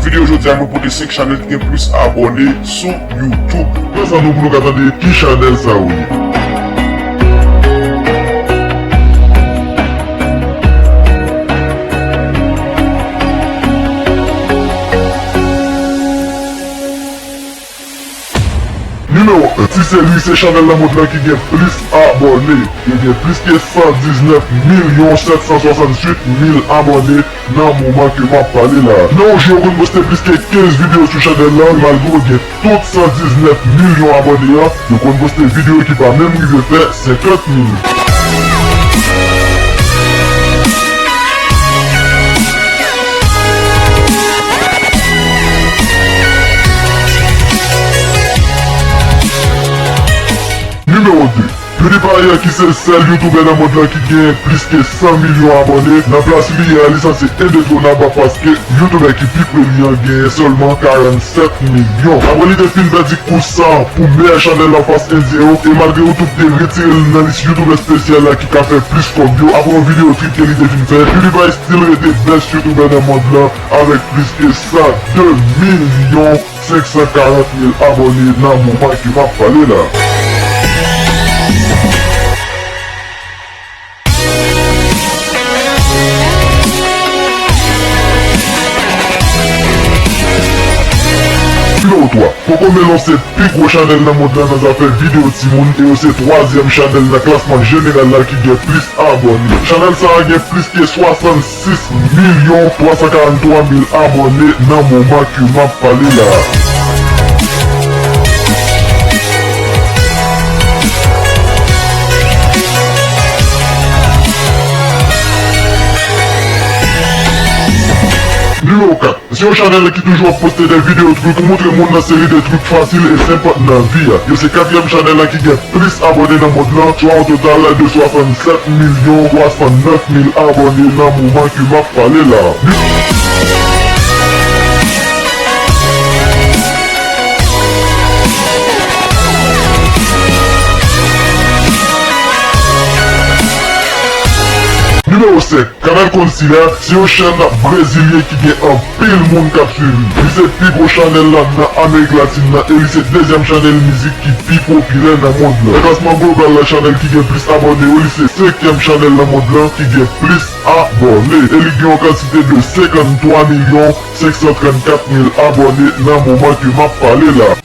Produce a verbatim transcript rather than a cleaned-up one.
Videyo jodi a, mwen pote senk chanèl ki gen plis abòne sou YouTube. Prezan nou pou nou ka tande ki chanèl sa yo ye. Nimewo en, Ti Seri se chanèl nan mond lan ki gen plis abòne. Yo gen plis ke san diznèf milyon sèt san swasantuit mil abòne nan moman ke m ap pale la. Nan yon jou, yo konn poste plis ke kenz videyo sou chanèl lan, malgre yo gen tout san diznèf milyon abòne an, yo konn poste videyo ki pa menm rive fè senkant mil. Nimewo de, PewDiePie, ki se sèl youtubè nan mond lan ki gen plis ke san milyon abòne. Nan plas li ye a, li sanse endetwonab paske youtubè ki pi pre li an genyen sèlman karannsèt milyon. Apre li te fin pèdi kous sa pou meyè chanèl nan fas endyen yo, e malgre YouTube te retire l nan lis youtubè espesyal la ki ka fè plis kòb yo, apre yon videyo trip ke li te fin fè, PewDiePie still rete best youtubè nan mond lan avèk plis ke san de milyon senk san karant mil abòne nan moman ke m ap pale la. Nimewo twa, Cocomelon se pi gwo chanèl nan mond lan nan zafè videyo timoun, e yo se twazyèm chanèl nan klasman jeneral la ki gen plis abòne. Chanèl sa a gen plis ke swasann sis milyon twa san karant twa mil abòne nan moman ke m ap pale la. Nimewo kat, se yon chanèl ki toujou ap poste de videyo trik pou montre moun nan seri de trik fasil e senp nan vi a. Yo se katriyèm chanèl la ki gen plis abòne nan mond lan, swa yon total de swasannsèt milyon swasannèf mil abòne nan moman ke m ap pale la. Nimewo senk, Kanal Koncilha se yon chèn brezilyen ki gen anpil moun k ap swiv li. Li se pi gwo chanèl la nan Amerik Latin nan e li se dezyèm chanèl mizik ki pi popilè nan mond lan. Nan klasman global la, chanèl ki gen plis abòne yo, li se senkyèm chanèl nan mond lan ki gen plis abòne. E li gen yon kantite de senkanntwa milyon senk san trannkat mil abòne nan moman ke m ap pale la.